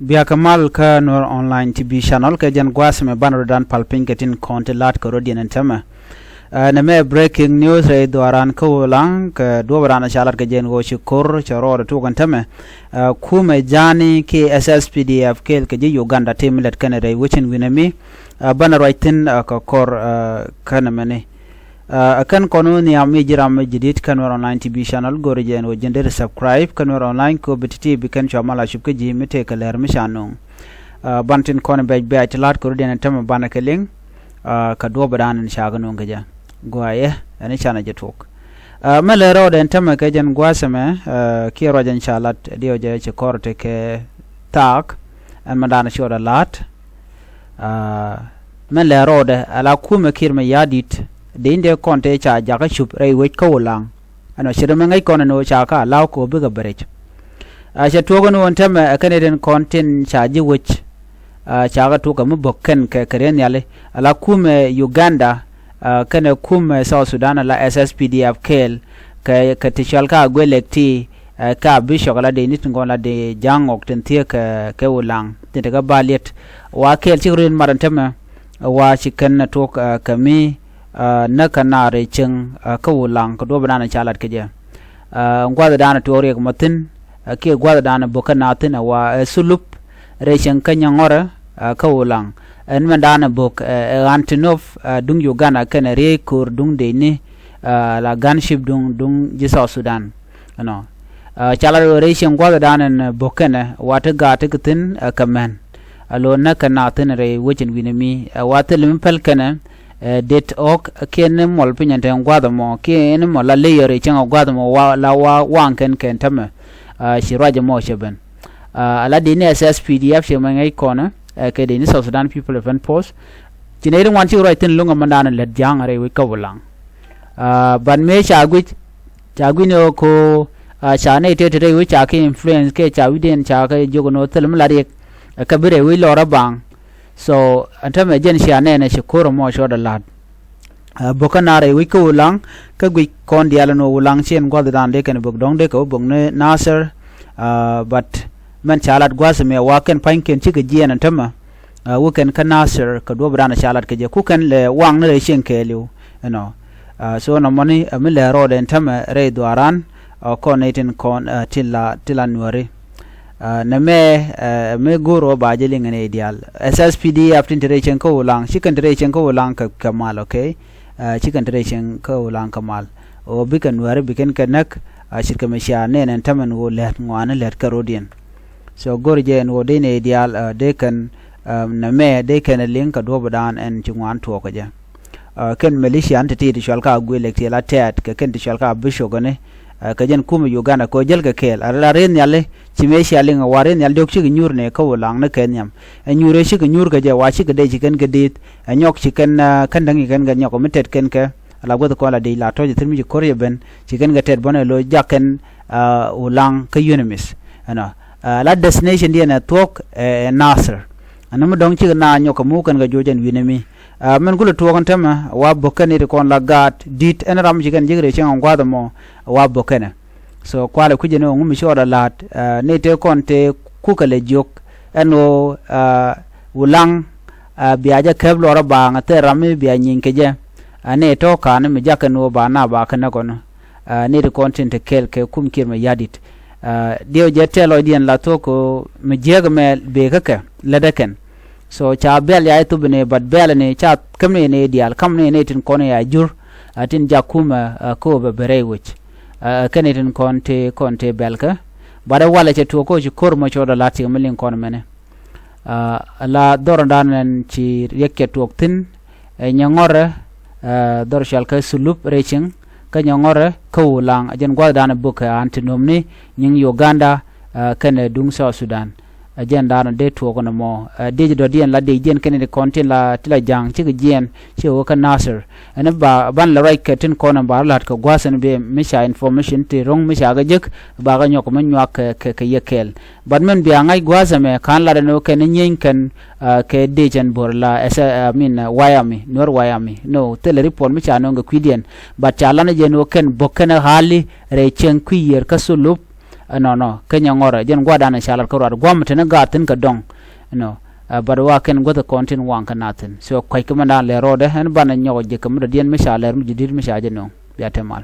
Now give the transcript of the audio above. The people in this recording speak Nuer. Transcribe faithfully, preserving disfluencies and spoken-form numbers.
Biakä mal kä Nuer Online T V channel kɛ jɛn gua̱a̱th mɛ banɛ rɔ dan pal piny kɛ tin kɔn ti la̱t kɛ rɔ diɛn ɛn tämɛ. Ɛ, nɛ mɛ breaking news rɛy dhuaran kä Ulaŋ kɛ duɔ̱p ran ca lat kɛ jɛn ɣöö ci ko̱r cɛ rɔɔdɛ tuɔk ɛn tämɛ. Ɛ, kumɛ ja̱a̱ni ki S S P D F kɛɛl kɛ ji̱ Uganda ti mi lät kɛnɛ rɛy wecin wi̱nɛ mi. Ɛ, banɛ ruac thi̱n, ɛ, kɛ kɔr, ɛ, kɛnɛ mɛni. Ɛ, ɛ kɛn kɔn wä nhiam mi ji̱ ram mi ji̱ di̱t kä Nuer Online T V channel go̱ri jɛ ɛn ɣöö ji̱n deri subscribe kä Nuer Online kɛ ɣöö bi ti̱ti̱ bi kɛn cua mal a cup kä ji̱ mi tëë kɛ lɛr mi ca no̱o̱ŋ. Ɛ, ban tin kɔn bɛc bɛc ti la̱t kɛ rɔ diɛn ɛn tämɛ banɛ kɛ liŋ. Ɛ, kɛ duɔ̱p dan ɛn ca kɛ no̱o̱ŋ kɛ jɛ. Guayɛ ɛn canɛ jɛ tuɔk. Ɛ, mɛ lɛ rɔɔdɛ ɛn tämɛ kɛ jɛn gua̱a̱th ɛmɛ, ɛ, kiɛ ruac ɛn ca lat diɛw jɛ ci kɔr ti kɛ thaak. Ɛn mɛ dan ci ɣɔt ɛ la̱t. Ɛ, mɛ lɛ rɔɔdɛ ala kumɛ Kiir mɛ ya̱a̱ di̱t dee in dee kɔn tëë ca jakä cup rɛy wec kä Ulaŋ. Ɛn ɔ ci ri mɛ ŋäc kɔn ɛn ɣöö ca kä alaw kɛ ɣöö bikɛ bɛ rɛc. Ɛ, cɛ tuɔɔk ɛn ɣöö ɛn tämɛ ɛ kɛn ɛ tin kɔn tin ca ji̱ wec. Ɛ, ca kɛ tuɔɔk ɛ mi bo̱k kɛn kɛ kɛ riɛn nhiali ala kumɛ Uganda, ɛ, kɛnɛ kumɛ South Sudan ala S S P D F kɛɛl kɛ, kɛ ti cɔal kä Aguelek ti, ɛ, kä Abicɔk ala dee ni tin kɔn la dee ja̱a̱ŋ ŋɔk tin thiee kɛ, kɛ Ulaŋ tin te kä Baliet. Wa kɛɛl cik rɔ in mat ɛn tämɛ, ɛ, wa ci kɛn ɛ tuɔɔk, ɛ, kɛ mi, ɛ, näk kɛ naar rɛy cieŋ, ɛ, kä Ulaŋ kɛ duɔ̱p dan ca lat kɛ jɛ. Ɛ, gua̱th dan ɛ tuɔɔk riɛk mɔ thi̱n, ɛ, kiɛ gua̱th dan ɛ bo̱k kɛ naath thi̱n ɛ wa, ɛ, thulup rɛy cieŋ kä Nyɛŋɔrɛ, ɛ, kä Ulaŋ. Ɛn mɛn dan ɛ bo̱k, ɛ, ɛ ɣan ti nop, ɛ, duŋ Uganda kɛnɛ riey ko̱o̱r duŋ dee ni, ɛ, la gunship duŋ, duŋ ji̱ South Sudan. Ɛnɔ. Ɛ, ca lat ɣöö rɛy cieŋ gua̱th dan ɛn, ɛ, bo̱k kɛnɛ wa ti gaat ti kɛ thi̱n, ɛ, kɛ mɛn. Ɛ, lo̱n näk kɛ naath thi̱n rɛy wecin wi̱nɛ mi. Ɛ, wa thil mi päl kɛnɛ, ɛ, det ɣɔ̱k kiɛn ni mɔl piny ɛn te gua̱th ɛmɔ kiɛn ni mɔl la leyɔr rɛy cieŋ ɛ gua̱th ɛmɔ wa la wa waŋ kɛn kɛn tämɛ. Ɛ, ci ruac ɛmɔ cɛ ben. Ɛ, ala dee ni S S P D F cɛ mɛ ŋäc kɔnɛ, ɛ, kɛ dee ni South Sudan People Defense Force. Ci nɛy ti ŋuan cik ruac thi̱n luŋ ɛmɛ dan lät ja̱a̱ŋ rɛy wec kä Ulaŋ. Ɛ, but mëë ca guic, ca guic ni ɣöö ko, ɛ, ca nɛy tëë te rɛy wec ca kɛ influence kɛ ca wi̱cdiɛn ca kɛ jiök ni ɣöö thil mi lat riɛk. Ɛ, kɛ bi rɛy wec lɔr ɛ baŋ. So ɛn tämɛ jɛn cia nɛɛnɛ ci ko̱r ɛmɔ cɔɔdɛ la̱t. Ɛ, bo̱k kä naar rɛy wec kä Ulaŋ, kä guic kɔn diaal ɛn ɣöö Ulaŋ ci ɛn gua̱thdan dee kɛn bo̱k dɔ̱ŋ dee kɛ wä bo̱k ni Nasir. Ɛ, but mɛn ca lat gua̱th ɛmɛ wa kɛn pa̱nykiɛn cikɛ jiɛɛn ɛn tämɛ. Ɛ, wä kɛn kä Nasir kɛ duɔ̱ɔ̱pdan ca lat kɛ jɛ ku kɛn lɛ waŋ ni rɛy cieŋ kɛɛliw. Ɛnɔ. Ɛ, so nɔmɔni, ɛ, mi lɛ rɔɔdɛ ɛn tämɛ rɛy dhuaran, ɛ, kɔn ni tin kɔn, ɛ, ti la, ti la Nuääri. Ɛ, nɛmɛ, ɛ, mi go̱o̱r ɣöö ba jɛ liŋ ɛn ɛ diaal. S S P D F tin te rɛy cieŋ kä Ulaŋ, ci kɛn te rɛy cieŋ kä Ulaŋ kɛ, kɛ mal, okay? Ɛ, ci kɛn te rɛy cieŋ kä Ulaŋ kɛ mal. Ɣöö bikɛ Nuääri bi kɛn kɛ näk, ɛ, ce̱tkɛ mi cia nɛn ɛn tämɛ ɛn ɣöö lät ŋɔaani lät kɛ rɔ̱diɛn. So go̱o̱r jɛ ɛn ɣöö dee nɛy diaal, ɛ, dee kɛn, ɛ, nɛmɛ dee kɛn ɛ liŋ kɛ duɔ̱ɔ̱pdan ɛn ci ŋuan tuɔɔk kɛ jɛ. Ɛ, kɛn militia ni ti̱ti̱ ti cɔal kä Aguelek ti la tɛ̈t kɛ kɛn ti cɔal kä Abicɔk ɛni. Ɛ, kɛ jɛn kumɛ Uganda kɛ ɣöö jäl kɛ kɛɛl. Ɛ, la rɛy nhiali ci mëë cia liŋ ɛ wa rɛy nhial diɔ̱k cikɛ nyuur nɛ kä Ulaŋ ni kɛ nhiam. Ɛ, nyuur ɛ cikɛ nyuur kɛ jɛ wa cikɛ dee ci kɛn kɛ di̱i̱t. Ɛ, nyɔk ci kɛn, ɛ, kɛn däŋ ci kɛn kɛ nyɔk mi tɛt kɛn kɛ. Ala guäth kɔn la dec la tɔ̱ ci thil mi ci ko̱r yɛ ben ci kɛn kɛ tɛt bɔnɛ lo̱c jak kɛn, ɛ, Ulaŋ kä UNMISS. Ɛnɔ. Ɛ, la destination diɛn ɛ thuɔ̱k, ɛ, ɛ Nasir. Ɛn mi dɔ̱ŋ cikɛ na nyɔk kɛ muk kɛn kɛ juɔc ɛn wi̱nɛ mi. Ɛ, mɛn kulɛ tuɔɔk ɛn tämɛ wa bo̱k kɛn i̱ ti kɔn la gaat di̱t ɛn ram ci kɛn ji̱k rɛy cieŋ ɛn gua̱a̱th ɛmɔ wa bo̱k kɛnɛ. So kualɛ kui̱c ɛn ɣöö ŋu mi ci ɣɔt a la̱a̱t, ɛ, ni tëë kɔn tëë kukɛ lɛ jiök ɛn ɣöö, ɛ, Ulaŋ, ɛ, bia jɛ kɛp luɔrä baaŋ ɛ thil ram mi bia nyieny kɛ jɛ. Ɛ, ni tɔ̱ ka̱n mi jak kɛn ɣöö ba na ba kɛ näk ɣɔn. Ɛ, ni ti kɔn tin te kɛɛl kɛ kum Kiir mɛ ya̱di̱t. Ɛ, diɛw jɛ tɛl lɔcdiɛn la thuɔ̱k ɣöö mi jiääk ɛmɛ bëë kä kɛ lätdä kɛn. So ca bɛl ya i̱ thop ni, but bɛl ni ca käm ni ni diaal, käm ni ni tin kɔn ya jur, ɛ, tin jak kumɛ, ɛ, kä ɣöö bɛ ben rɛy wec. Ɛ, kɛn ni tin kɔn ti, kɔn ti bɛl kä. But ɛ walɛ cɛ tuɔɔk kä ci ko̱r mɔ cɔɔdɛ la̱t cikɛ mi liŋ kɔn mɛnɛ. Ɛ, la dhɔrɔndan ɛn ci riɛk cɛ tuɔɔk thi̱n, ɛ, Nyɛŋɔrɛ, ɛ, dhɔr cɔal kä Thulup rɛy cieŋ, kä Nyɛŋɔrɛ kä Ulaŋ, ɛ jɛn gua̱thdan ɛ bök kɛ an ti nömni nyiŋ Uganda, ɛ, kɛnɛ duŋ South Sudan. Ɛ jɛn daanɔ dee tuɔɔk nɔmɔ. Ɛ, diec dɔ̱diɛn la diecdiɛn kɛn ti kɔn tin la, ti la ja̱a̱ŋ cikɛ jiɛɛn, cikɛ wä kä Nasir. Ɛn ba, ban la ruac kɛ tin kɔn ɛn ba rɔ la̱t kɛ gua̱a̱th ɛn bi mi ca information ti ro̱ŋ mi ca kɛ jek, ba kɛ nyɔk mi nyuak kɛ, kɛ, kɛ yɛ kɛɛl. But min bia ŋa̱c gua̱a̱th ɛmɛ ka̱n lat ɛn ɣöö kɛn nyieny kɛn, ɛ, kɛ diec ɛn bo̱r la, ɛ, I mean, ɛ, White Army, Nuer White Army. No, thilɛ report mi ca nööŋ kɛ kui̱diɛn. But ca lan ɛ jɛ ɛn ɣöö kɛn bo̱k kɛn ɛ ɣa̱li rɛy cieŋ kui̱ yiër kä Thulup, Ɛnɔnɔ kɛ nyɛ ŋɔrɛ jɛn gua̱dan ɛ ca lat kä ruat gua̱m tini gaat thi̱n kɛ dɔ̱ŋ. Ɛnɔ, but wa kɛn guäth kɔn tin waŋ kɛ nath thi̱n. So kua̱c kä mɛn da̱a̱n lɛr rɔɔdɛ ɛn banɛ nyɔk ji̱ kɛ mi dɔ̱diɛn mi ca lɛr mi ji̱ di̱t mi ca jɛ nöŋ. Bia te mal.